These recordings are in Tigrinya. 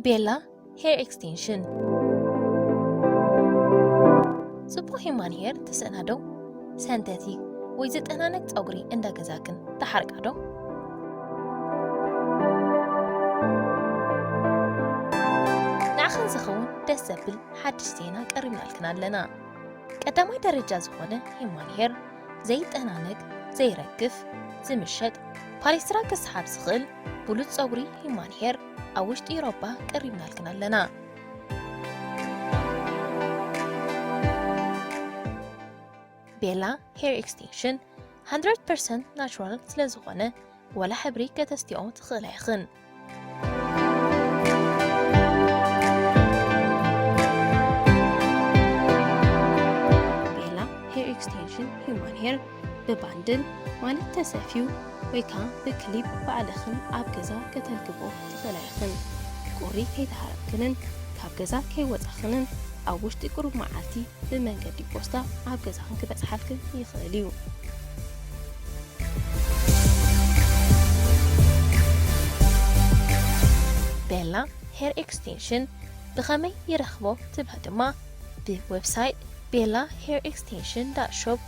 ቤላ ሄር ኤክስቴንሽን። ጽቡቕ ሂማን ሄር ትስእና ዶ? ሰንተቲክ ወይ ዝጠናነቅ ጸጉሪ እንዳ ገዛክን ትሓርቃ ዶ? ንዓኽን ዝኸውን ደስ ዘብል ሓድሽ ዜና ቀሪብናልክን ኣለና። ቀዳማይ ደረጃ ዝኾነ ሂማን ሄር ዘይጠናነግ፣ ዘይረግፍ፣ ዝምሸጥ፣ ፓሌስትራ ክስሓብ ዝኽእል ብሉጽ ጸጉሪ ሂማን ሄር ኣብ ውሽጢ ኤውሮጳ ቀሪብናልክን ኣለና። ቤላ ሄር ኤክስቴንሽን ሃንድረድ ፐርሰንት ናቹራል ስለ ዝኾነ፣ ወላ ሕብሪ ከተስትዮ ትኽእላ ኢኽን። ቤላ ሄር ኤክስቴንሽን ሂውማን ሄር ብባንድል ማለት ተሰፍዩ ወይ ከዓ ብክሊፕ ባዕልኽን ኣብ ገዛ ከተልግቦ ትኽእላ ኢኽን። ቁሪ ከይተሃረምክንን ካብ ገዛ ከይወፃኽንን ኣብ ውሽጢ ቁሩብ መዓልቲ ብመንገዲ ፖስታ ኣብ ገዛኽን ክበፅሓልክን ይኽእል እዩ። ቤላ ሄር ኤክስቴንሽን ብኸመይ ይረኽቦ ትብላ ድማ ብዌብሳይት ቤላ ሄር ኤክስቴንሽን ዳት ሾፕ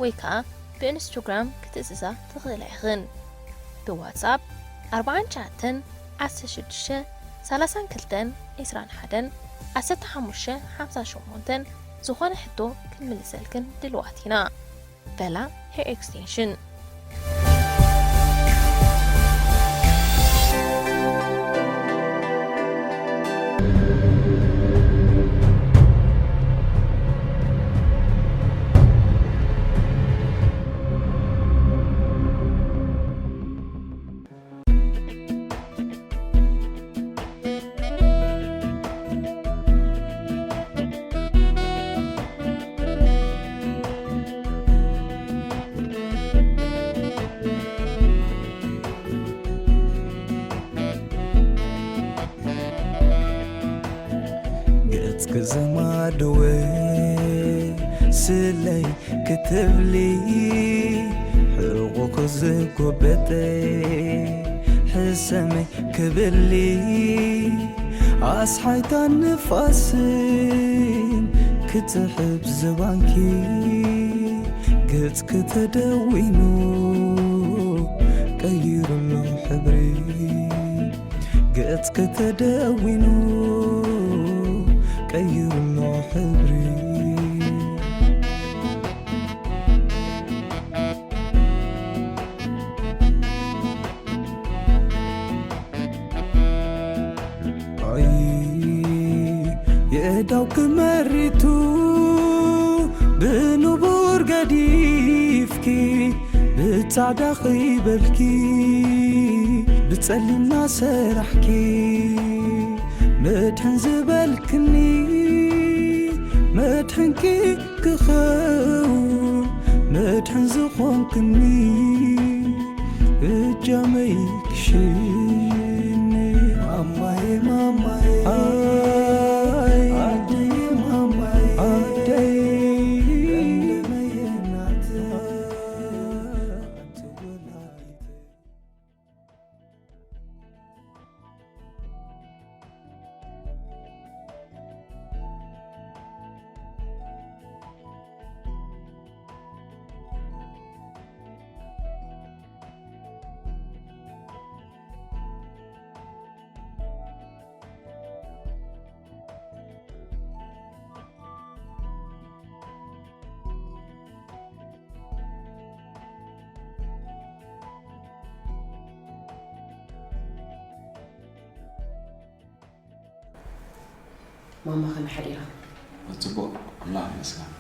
ወይ ከዓ ብኢንስታግራም ክትእዝዛ ትኽእላ ኢኽን። ብዋትስኣፕ ኣርብዓን ትሽዓተን ዓሰርተ ሽዱሽተ ሰላሳን ክልተን ዒስራን ሓደን ዓሰርተ ሓሙሽተ ሓምሳ ሸሞንተን ዝኾነ ሕቶ ክንምልሰልክን ድልዋት ኢና። በላ ሄር ኤክስቴንሽን። ገጽኪ ዝማድወ ስለይ ክትብሊ ሕቑ ክዝጎበጠ ሕሰመይ ክብሊ ኣስሓይታ ንፋስን ክትሕብ ዝባንኪ ገጽኪ ተደዊኑ ቀይሩሎ ሕብሪ ገጽኪ ተደዊኑ ቀይሩሎ ሕብሪ። ኣይ የእዳው ክመሪቱ ብንቡር ገዲፍኪ ብጻዕዳ ኸይበልኪ ብጸሊም ናሰራሕኪ መድሕን ዝበልክኒ መድሕንኪ ክኸውን መድሕን ዝኾንክኒ እጃመይ ክሽኒ ማማዬ ማማዬ ኣይ ኣደይ ማማዬ ኣደይ ለምለመዬ እናት ማማ ከመይ ሓዲራ? ጽቡቕ፣ ኣምላኽ ይመስገን።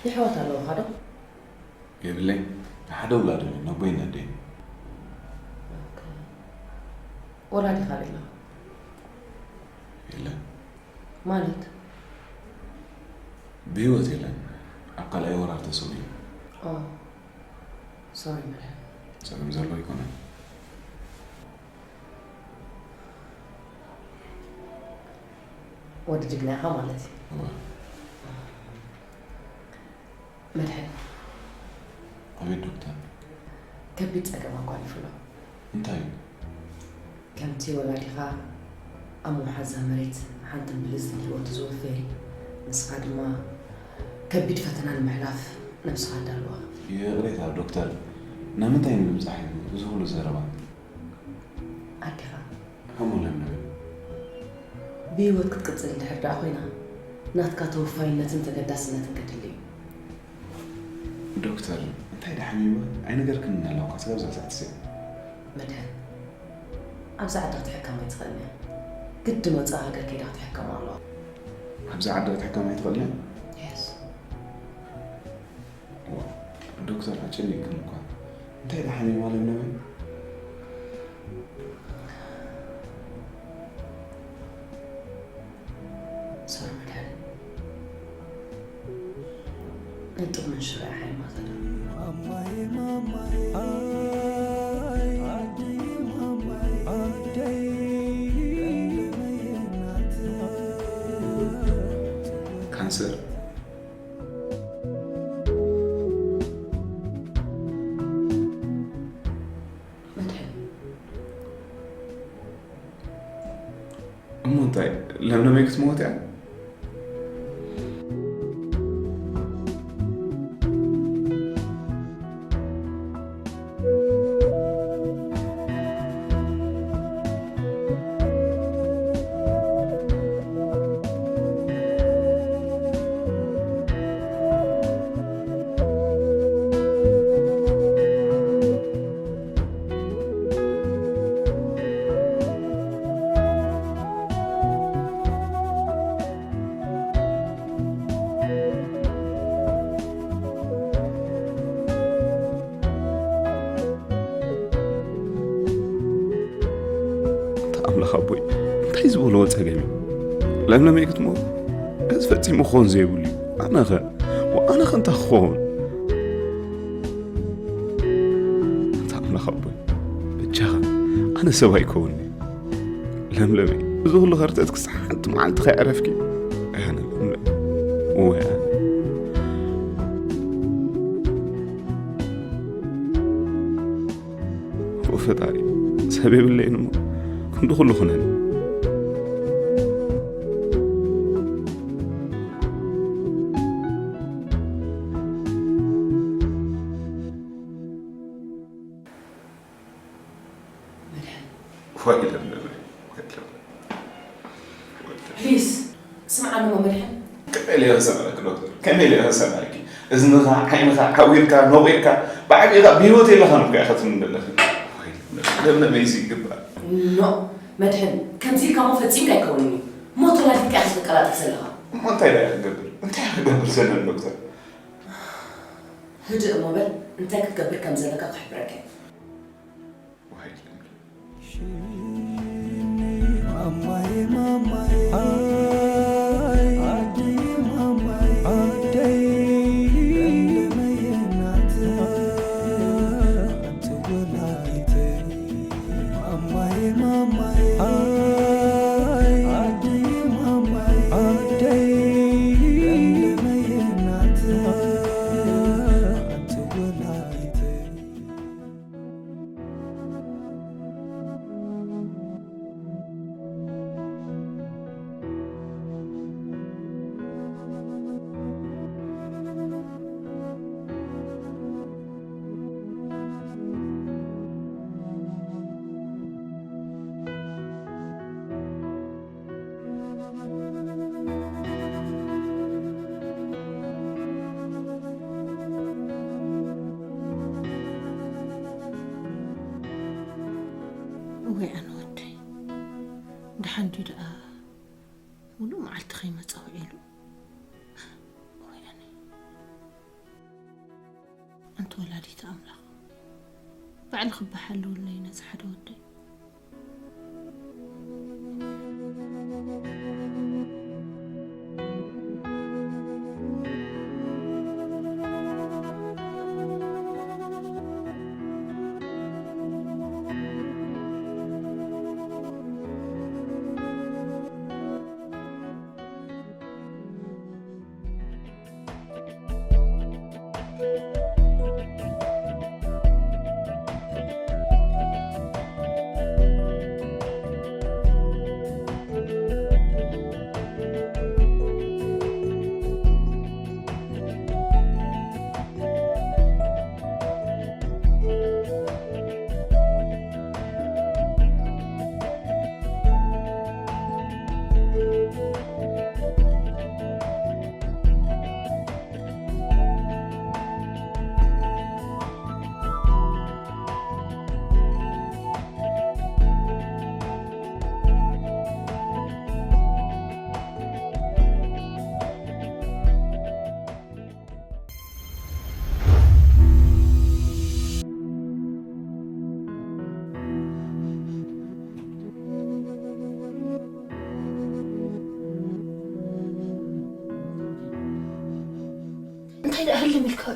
የሕዋት ኣለውኻ ዶ? የብለይ፣ ሓደ ውላድ ኣለኒ፣ ኣቦይን ኣደይን። ኦኬ። ወላዲኻ ኣለኻ? የለን። ማለት? ብህይወት የለን። ኣብ ካልኣይ ወራር ተሰዊኡ። ኦ፣ ሶሪ መድሓን። ጸገም ዘሎ ኣይኮነን። ወዲ ጅግና ኢኻ ማለት እዩ። እወ። መድሕን፣ ኣቤት ዶክተር። ከቢድ ጸገም ኣጓኒፉ ኣሎ። እንታይ እዩ? ከምቲ ወላዲኻ ኣብ ምውሓዝ እዛ መሬት ሓንትን ብልጽትን ህይወቱ ዝወፈየ፣ ንስኻ ድማ ከቢድ ፈተና ንምሕላፍ ነብስኻ ኣዳልዋ። ይቕሬታ ዶክተር፣ ናብ ምንታይ ንምብጻሕ እዩ እዚ ኩሉ ዘረባ? ኣዴኻ እሞ ለምለም። ብህይወት ክትቅጽል እንድሕር ደኣ ኮይና፣ ናትካ ተወፋይነትን ተገዳስነትን ከድሊ እዩ። ዶክተር፣ እንታይ ደኣ ሓሚማ? ኣይነገርክንን ኣለኻ ክሳብ እዛ ሰዓት እዚኣ። መድሕን፣ ኣብዛ ዓዲ ክትሕከም ኣይትኽእልን እያ። ግድን ወጻኢ ሃገር ከይዳ ክትሕከም ኣለዋ። ኣብዛ ዓዲ ክትሕከም ኣይትኽእልን እያ? የስ ዋ፣ ዶክተር ኣጨኒቅክን እኳ። እንታይ ደኣ ሓሚማ ለምለመይ? ሶሪ መድሕን፣ ንጥቕምን ሽሮ እያ ሓሚማ ዘላ። ካንሰር። መድሕን እሞ እንታይ ለምለመይ ክትመውት እያ? ኣምላኽ ኣቦይ እንታይ ዝበልዎ ጸገም እዩ? ለምለመይ ክትመውት እዚ ፈጺሙ ክኾን ዘይብሉ እዩ። ኣነኸ ኣነኸ እንታይ ክኸውን? ኣንታ ኣምላኽ ኣቦይ በጃኻ ኣነ ሰብ ኣይከውንኒ። ለምለመይ እዚ ኩሉ ከርተት ክሳብ ሓንቲ መዓልቲ ከይዕረፍኪ ኣነ ለምለም ወይ ኣነ ክፉእ ፈጣሪ ሰብ የብለይን እሞ ክንዲ ኩሉ ኩነኒ። መድሕን ወይ ለምለመይ ወይ ለምለም። ፕሊስ ስምዓኒ እሞ መድሕን ከመይ ኢለ ክሰምዐኪ ዶክተር? ከመይ ኢለ ክሰምዐኪ? እዝንኻ ዓይንኻ ዓዊርካ ነቒልካ ብዓቢኻ ብህይወት የለኻን እኮ ኢኻ ትብል ዘለኺ። ለምለመይሲ ይግባእ። ኖ መድሕን ከምዚ ኢልካ እሞ ፈጺምካ ኣይከውንን እዩ። ሞት ወላዲትካ ኢኻ ክትቀላጥፍ ዘለኻ። እሞ እንታይ ደኣ ክገብር? እንታይ ክገብር ዘለኒ ዶክተር? ህድእ እሞ በል እንታይ ክትገብር ከም ዘለካ ክሕብረካ እየ። ወይ ለምለም። እወይ ኣነ ወደይ፣ ደሓን ድዩ ደኣ? ሙሉእ መዓልቲ ከይመጸ ውዒሉ። እወይ ኣነ። ኣንቲ ወላዲተ ኣምላኽ፣ ባዕልኺ እባ ሓልውለይ ነዚ ሓደ ወደይ።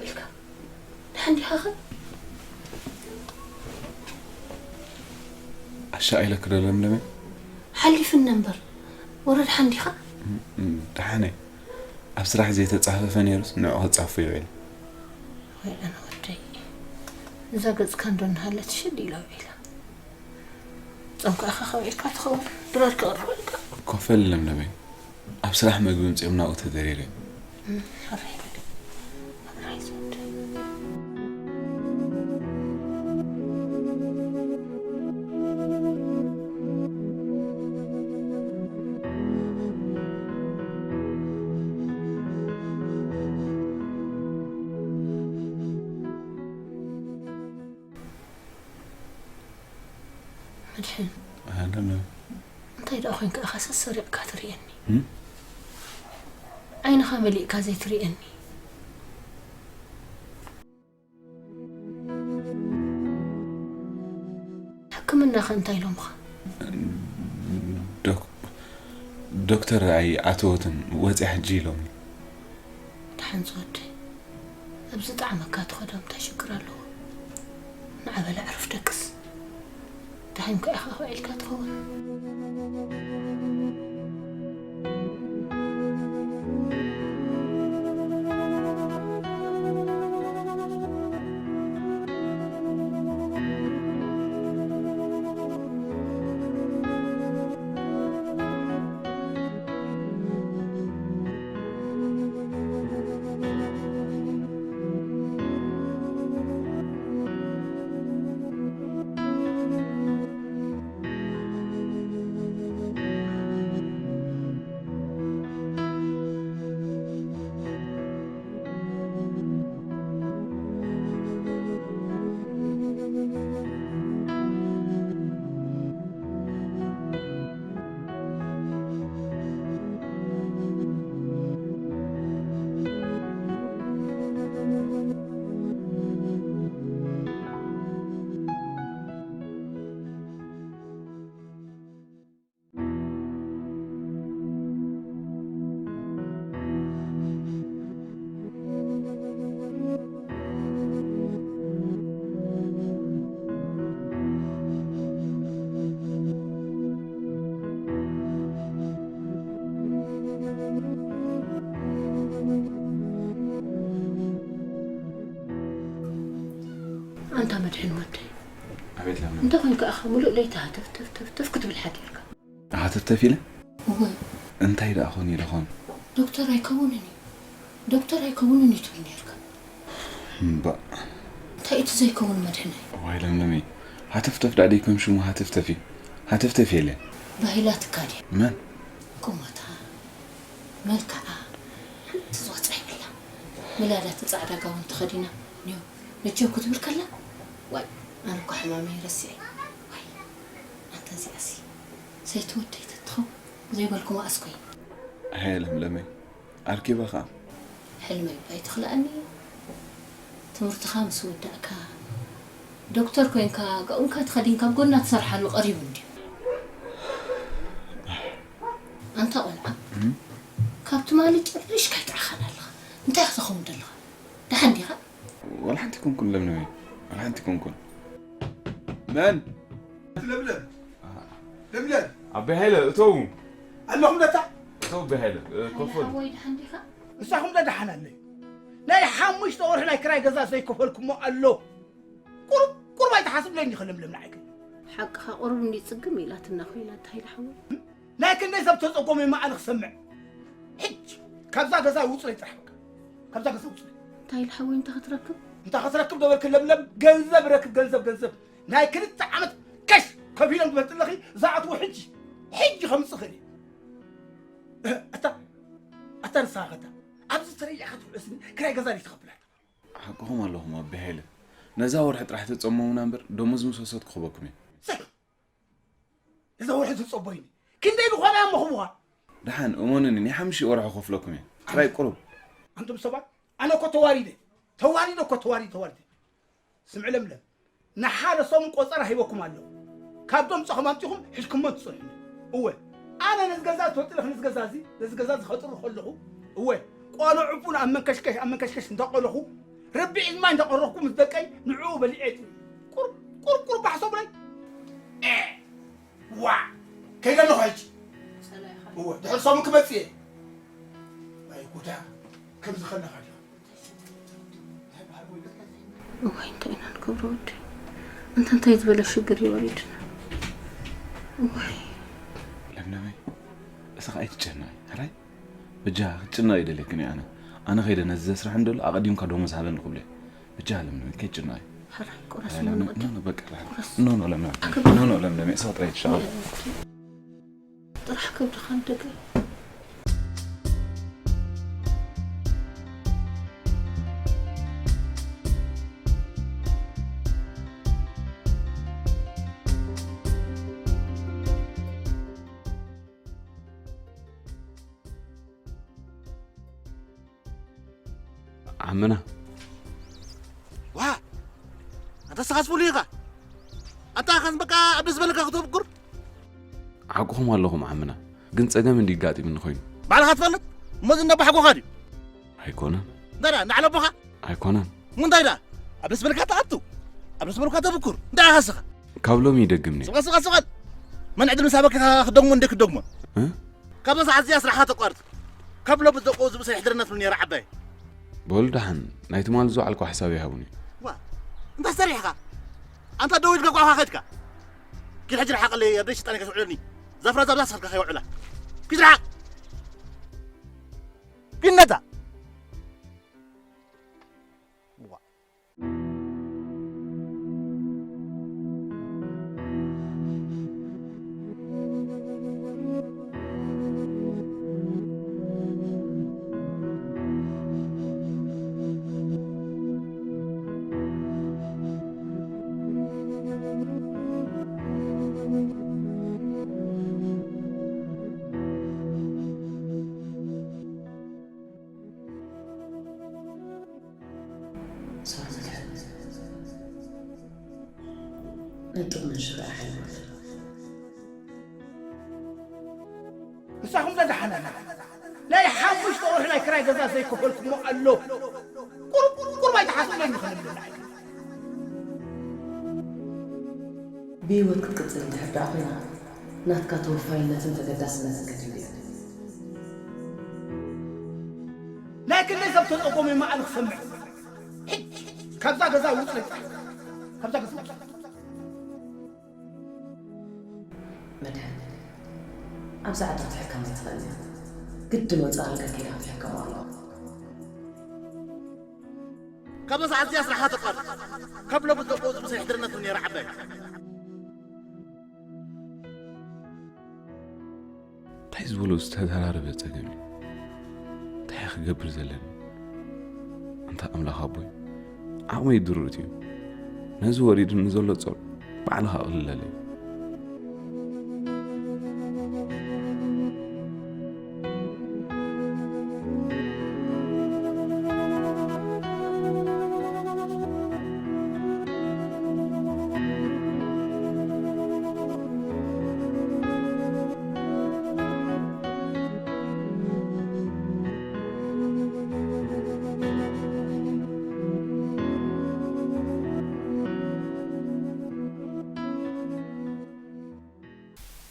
ኢልካ ደሓን ዲኻ ኸ? ኣሻ ኢለክ ዶ ለምለመ? ሓሊፍና እምበር፣ ወረ ደሓን ዲኻ? እም፣ ደሓነ። ኣብ ስራሕ ዘይተጻፈፈ ነይሩስ ንዑ ክጻፉ ይውዕል። ወይ ኣነ ወደይ፣ እዛ ገጽካ እንዶ እናሃለት ሽል ኢላ ውዒላ። ጾምካ ኢኻ ከውዒልካ ትኸውን፣ ድራር ክቕርበልካ። ኮፈል ለምለመ። ኣብ ስራሕ መግቢ ምጽኦም ናብኡ ተደሪረ። እም፣ ሕራይ በል። ሕራይ ዝወደይ። መድሕን፣ ኣነ እንታይ ደኣ ኮይንካ ኢኻ ሰሰሪቕካ ትርእየኒ? እም? ዓይንኻ መሊእካ ዘይትርእየኒ? ሕክምናኸ እንታይ ኢሎምኻ? ዶክ-፣ ዶክተር ኣይኣተወትን፣ ወፂኣ ሕጂ ኢሎምኒ። ደሓን ዝወደይ፣ ኣብ ዝጠዓመካ ትኸዶ እንታይ ሽግር ኣለዎ? ንዓ በል ኣዕርፍ ደቅስ። ደሓን ከኣ ኢኻ ውዒልካ ትኸውን። ኣንታ መድሕን ወደይ፣ ኣቤት ለምለም። እንተ ኾንካ ኢኻ ሙሉእ ለይቲ ሃተፍ ተፍ ተፍ ተፍ ክትብል ሓዲርካ። ሃተፍተፍ ኢለ? እወ። እንታይ ደኣ ኾን ኢለ ኾን? ዶክተር ኣይከውንን እዩ፣ ዶክተር ኣይከውንን እዩ ትብል ነይርካ። እምባእ። እንታይ እቲ ዘይከውን መድሕነይ? ዋይ ለምለመይ፣ ሃተፍተፍ ደኣ ደይ ከም ሽሙ ሃተፍተፍ እዩ። ሃተፍተፍ የለ። ባሂላትካ ድያ? መን? ቁመታ፣ መልክዓ፣ ሓንቲ ዝወፅኣ የብላ። ሚላዳ እቲ ፃዕዳ ጋውን ተኸዲና፣ ኒዮ፣ ነጀው ክትብል ከላ፣ ዋይ፣ ኣነ እኮ ሕማመይ ረሲዐ። ዋይ፣ ኣንታ እዚኣሲ፣ ሰይቲ ወደይ ተትኸውን፣ ዘይበልኩ መኣስ ኮይ። ሃየ ለምለመይ፣ ኣርኪባ ኸኣ። ሕልመይ እባ ኣይትኽልኣኒ። ትምህርትኻ ምስ ወዳእካ፣ ዶክተር ኮይንካ፣ ጋኡንካ ተኸዲንካ ኣብ ጎና ትሰርሓሉ ቀሪቡ እንድዩ። ኣንታ ቆልዓ፣ እም? ካብ ትማሊ ጨሪሽካ ኣይጠዓኻን ኣለኻ። እንታይ ክትኸውን ደለኻ? ደሓን ዲኻ? ወላ ሓንቲ ኮንኩን ለምለመይ፣ ወላ ሓንቲ ኮንኩን። መን? ለምለም። ለምለም። ኣቢ ሃይለ፣ እተው። ኣለኹም ደታ? እተው፣ ኣቢ ሃይለ፣ እ፣ ሃይለ ኮፈል። ሓወይ፣ ደሓን ዲኻ? ንሳኹም ዶ ደሓን ኣለዩ? ናይ ሓሙሽተ ወርሒ ናይ ክራይ ገዛ ዘይከፈልኩሞ ኣሎ። ቁሩብ፣ ቁሩብ ኣይትሓስብለይ እንዲኺ ለምለም ንዓይ ግን። ሓቅኻ ቁሩብ እንዲ ጽግም ኢላትና ኮይና፣ ኣታ ሃይለ ሓወይ። ናይ ክንደይ ሰብ ተጸጎመ መዓል ክሰምዕ። ሕጂ ካብዛ ገዛ ውጹለይ ጥራሕ በቃ። ካብዛ ገዛ ውጹለይ። እንታይ ኢሉ ሓወይ እንተ ክትረክብ? እንታ ክትረክብ ዶ በልክ ለምለም፣ ገንዘብ ረክብ፣ ገንዘብ፣ ገንዘብ። ናይ ክልተ ዓመት ከሽ ከፊሎም ትመጽእ ኣለኺ፣ ዝኣትዎ ሕጂ፣ ሕጂ ከምጽእ ክእል እየ። እህ፣ ኣታ፣ ኣታ ንስኻ ከታ፣ ኣብዚ ተረይዕካ ትውዕስኒ፣ ክራይ ገዛ ደይ ትኸፍል ኣታ? ሓቅኹም ኣለኹም ኣቢ ሃይለ። ነዛ ወርሒ ጥራሕ ተጸመሙና እምበር፣ ደሞዝ ምስ ወሰድኩ ክህበኩም እየ። ስቕ! እዛ ወርሒ ትጸቦይኒ። ክንደይ ዝኾነ እሞ ክቡኻ? ደሓን እመኑኒ፣ ናይ ሓሙሽተ ወርሒ ክኸፍለኩም እየ። ክራይ ቁሩብ። ኣንቱም ሰባት፣ ኣነ እኮ ተዋሪደ። ተዋሪደ እኮ፣ ተዋሪደ፣ ተዋሪደ። ስምዒ ለምለም፣ ንሓደ ሰሙን ቆጸራ ሂበኩም ኣለኹ። ካብ ደምጸኹም ኣምጺኹም ሒዝኩሞ ትጸንሑኒ። እወ፣ ኣነ ነዚ ገዛ ትፈልጥለኽ፣ ነዚ ገዛ እዚ፣ ነዚ ገዛ እዚ ከጥሪ ከለኹ፣ እወ፣ ቆልዑ ቡን ኣብ መንከሽከሽ፣ ኣብ መንከሽከሽ እንዳቆለኹ፣ ረቢዒ ማይ እንዳቐረብኩ ምስ ደቀይ ንዕኡ በሊዐ ይጥሪ። ቁር ቁር ቁር ባሕሶ ብለይ። ኤ ዋ ከይደ ኣለኹ ሕጂ። እወ ድሕር ሰሙን ክመጽእ እየ። ኣይ ጉዳ ከምዚ ከለኻ ዲኻ? እዋይ እንታይ ኢና ንገብሮ ወዲ፣ እንተ እንታይ ዝበለ ሽግር እዩ ወሪድና። እዋይ ለምለመይ እስኻ ኣይትጨነቂ ሕራይ። በጃ ክትጭነቂ ኣይደልየክን እየ ኣነ። ኣነ ከይደ ነዚ ዘስርሐን ዘሎ ኣቐዲምካ ደሞዝ ሃበኒ ክብሎ እየ። በጃ ለምለመይ ከይትጭነቂ። ሕራይ ቁረስ ኖ ኖ በቃ ኖ ኖ ለምለመይ ኖ ኖ ለምለመይ እስኻ ጥራይ ትሻቐል። ጥራሕ ከብድኻ ንደገ ዓምና ዋ ኣንታ ስኻስ ፍሉይ ኢኻ ኣንታ ኻስ በቃ ኣብ ደስ በለካ ክትብኩር ሓቅኹም ኣለኹም ዓምና ግን ጸገም እንዲ ጋጢምኒ ኮይኑ ባዕልኻ ትፈልጥ እሞ ዝነባሕጎኻ ድዩ ኣይኮነን ደራ ንዓለቦኻ ኣይኮነን ምንታይ ደኣ ኣብ ደስ በለካ ትኣቱ ኣብ ደስ በለካ ተብኩር እንታይ ኢኻ ስኻ ካብ ሎሚ ይደግም ነይ ስቓ ስቓ ስቓ መን ዕድል ምስ ኣበካ ክትደግሞ እንደ ክትደግሞ እ? ካብ ሰዓት እዚኣ ስራሕኻ ተቋርጽ ካብ ሎሚ ደቆ ዝብሰ ይሕድረና ትብል ነይራ ዓባይ በሉ ደሓን ናይ ትማሊ ዝወዓልኩ ሓሳብ ይሃቡኒ ዋ እንታይ ሰሪሕኻ ኣንታ ደው ኢልካ ጓዕኻ ከድካ ኪድ ሕጂ ርሓቐለይ ኣብ ደይ ሽጣን ከስዕለኒ ዛፍራ ዛብዛ ሰልካ ከይውዕላ ኪድ ርሓቕ ኪነታ ሶሪ መድሓን ነጥብ መንሽሮ ሓይወት ንሳኹም ዘድሓነና ናይ ሓሙሽተ ወርሒ ናይ ክራይ ገዛ ዘይከፈልኩሞ ኣሎ። ቁርቁር ቁርባይ ተሓስበኒ ኸለብለና ብህይወት ክትቅጽል እንድሕር ደኣ ኮይና ናትካ ተወፋይነትን ተገዳስነትን ከድሊ እዩ። ናይ ክንደይ ሰብ ተጸጎመ መዓል ክሰምዕ ሕጂ ካብዛ ገዛ ውጽእ። ካብዛ ገዛ ውጽእ። መድሕን ኣብዛ ዓዲ ክትሕከም ኣይትኽእልን እያ። ግድን ወጻኢ ሃገር ከይዳ ክትሕከም ኣለዋ። ካብ ሰዓት እዚኣ ስራሕኻ ተቋርጽ ካብ ሎሚ ዘቆ ዝብሰ ይሕድረና ትብል ነይራ ዓባይ እንታይ ዝበሎ ዝተደራረበ ጸገም እዩ እንታይ ክገብር ዘለኒ ኣንታ ኣምላኽ ኣቦይ ዓቕመይ ድሩት እዩ ነዚ ወሪድኒ ዘሎ ጾር ባዕልኻ ኣቕልለለይ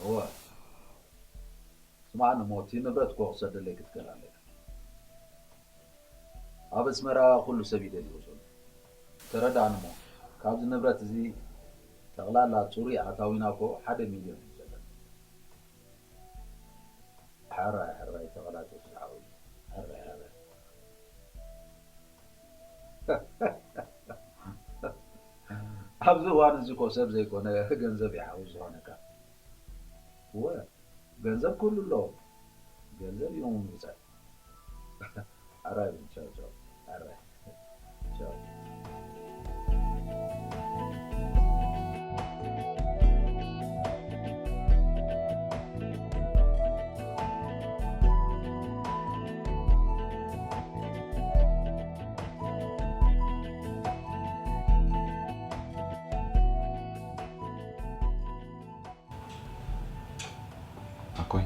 እወ ስማዕኒ እሞ እቲ ንብረት እኮ ክሰደለይ ክትክእል ኣለካ ኣብ ኣስመራ ኩሉ ሰብ ይደልዮ ዘሎ ተረዳእኒ እሞ ካብዚ ንብረት እዚ ጠቕላላ ፅሩይ ኣታዊና እኮ ሓደ ሚልዮን እዩ ዘለና ሕራይ ሕራይ ተቐላጢፉ ዝሓወይ ሕራይ ሕራይ ኣብዚ እዋን እዚ እኮ ሰብ ዘይኮነ ገንዘብ ይሓውስ ዝኾነካ እወ ገንዘብ ኩሉ ኣሎ ገንዘብ እዮም ምብፃይ ሕራይ ቻው ቻው ሕራይ ቻው ኣኮይ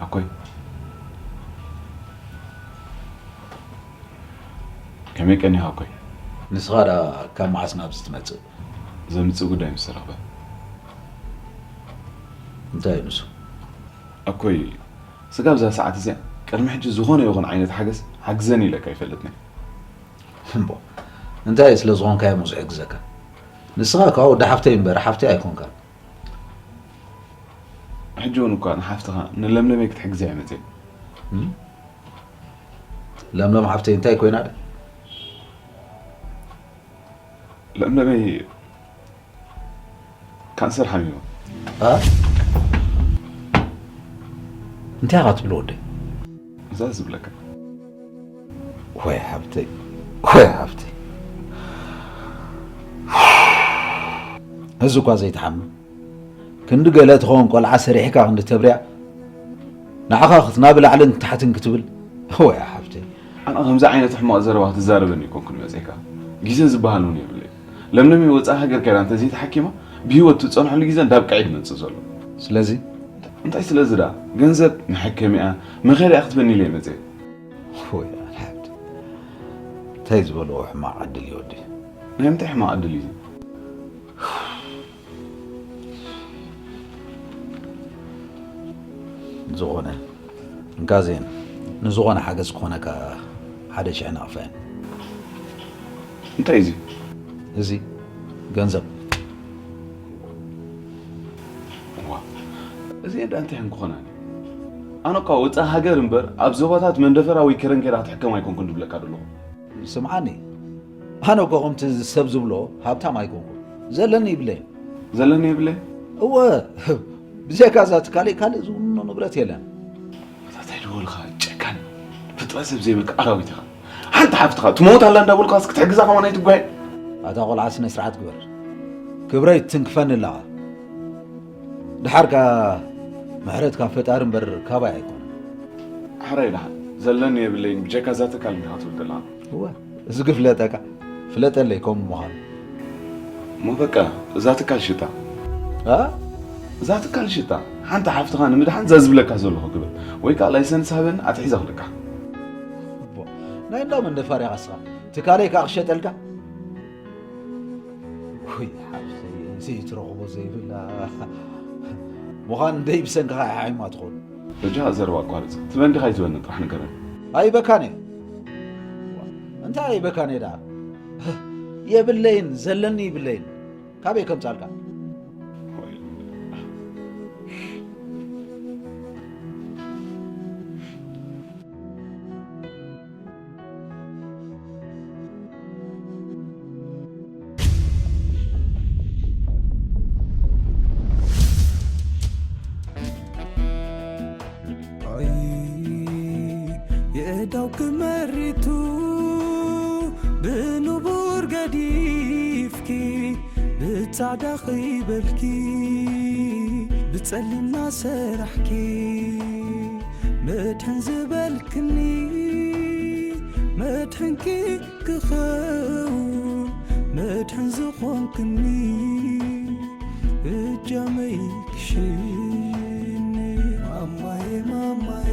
ኣኮይ ከመይ ቀኒኻ ኣኮይ? ንስኻ ዳ ካብ መዓስ ናብዚ ትመጽእ? ዘምጽእ ጉዳይ ምስ ተረኽበ። እንታይ እዩ ንሱ? ኣኮይ፣ ስጋብ እዛ ሰዓት እዚኣ ቅድሚ ሕጂ ዝኾነ ይኹን ዓይነት ሓገዝ ሓግዘኒ ኢለካ ኣይፈልጥን። እምቦ እንታይ ስለ ዝኾንካ እዮም ዝሕግዘካ? ንስኻ እኳ ወዲ ሓፍተይ እምበር ሓፍተይ ኣይኮንካን። ሕጂ እውን እኳ ንሓፍትኻ ንለምለመይ ክትሕግዛ እየ መፅእ። ለምለም ሓፍተይ እንታይ ኮይና? ለምለመይ ካንሰር ሓሚማ። እንታይ ኢኻ ትብል ወደይ? እዛ ዝብለካ። ወይ ሓፍተይ፣ ወይ ሓፍተይ፣ እዚ እኳ ዘይትሓምም ክንዲ ገለ ትኸውን ቆልዓ ሰሪሕካ ክንዲ ተብርያ ንዓኻ ክትናብ ላዕልን ታሕትን ክትብል። ወይ ሓፍተይ። ኣነ ከምዚ ዓይነት ሕማቕ ዘረባ ክትዛረበኒ ይኮንኩን መፅእካ። ግዜ ዝበሃል እውን የብለይ። ለምለመይ ወፃኢ ሃገር ከይዳ እንተዘይተሓኪማ ብህይወት ትፀንሐሉ ግዜ እንዳብቅዐ እዩ ዝመፅእ ዘሎ። ስለዚ እንታይ ስለዚ ዳ? ገንዘብ መሐከሚኣ መኸሪኣ ክትበኒ ኢለ ይመፅእ። ወይ ኣልሓምድ እንታይ ዝበልዎ ሕማቕ ዕድል ይወዲ። ናይ ምንታይ ሕማቕ ዕድል እዩ? ዝኾነ እንካዜን ንዝኾነ ሓገዝ ክኾነካ ሓደ ሽሕ ናቕፋ እየን። እንታይ እዚ? እዚ ገንዘብ ዋ፣ እዚ እንዳ እንታይ እንክኾና? ኣነ እኳ ወፃኢ ሃገር እምበር ኣብ ዞባታት መንደፈራ ወይ ከረን ከይዳ ክትሕከም ኣይኮንኩን ዝብለካ ዘለኹ። ስምዓኒ፣ ኣነ እኮ ከምቲ ሰብ ዝብሎ ሃብታም ኣይኮንኩን። ዘለኒ ይብለይን። ዘለኒ ይብለይን? እወ፣ ብዘይካ እዛ ትካለይ ካልእ ዝውንኖ ንብረት የለን። እንታይ ዝበልካ ጨካን ፍጥረት ሰብ ዘይብልካ ኣራዊት ኢኻ። ሓንቲ ሓፍትኻ ትመውት ኣላ እንዳበልኳስ ክትሕግዛ ከማን ኣይትጓየን። ኣታ ቆልዓ ስነ ስርዓት ግበር። ክብረይ ትንክፈኒ ኣለኻ። ድሓር ከኣ ምሕረት ካብ ፈጣሪ እምበር ካባይ ኣይኮነን። ሕራይ ደሓን ዘለኒ የብለይን ብጀካ እዛ ትካል እንዲኻ ትብል ዘለኻ። እወ እዚ ግፍለጠካ ፍለጠለይ ከምኡ ምዃኑ። እሞ በቃ እዛ ትካል ሽጣ። ኣ? እዛ ትካል ሽጣ። ሓንቲ ሓፍትኻ ንምድሓን እዛ ዝብለካ ዘለኹ ግበር። ወይ ከኣ ላይሰንስ ሃበኒ ኣትሒዘ ክልካ። እቦ ናይ እንዳ መንደፋርያ ኸስኻ ትካለይ ከኣ ክሸጠልካ። ውይ ሓፍተይ ዘይትረኽቦ ዘይብላ ምዃን ደይ ብሰንክኻ ኢሓይማ ትኾኑ። በጃኻ ዘረባ ኣቋርጽ። ትበንዲ ካይትበኒ ጥራሕ ንገረኒ። ኣይበካን እየ። እንታይ ኣይበካን እየ ደኣ? የብለይን፣ ዘለኒ ይብለይን። ካበይ ከምጻልካ? ኣይ የእዳው ክመሪቱ ብንቡር ገዲፍኪ ብጻዕዳ ኸይበልኪ ብጸሊምና ሰራሕኪ መድሕን ዝበልክኒ መድሕንኪ ክኸውን መድሕን ዝኾንክኒ እጃመይ ክሽኒ ማማዬ ማማዬ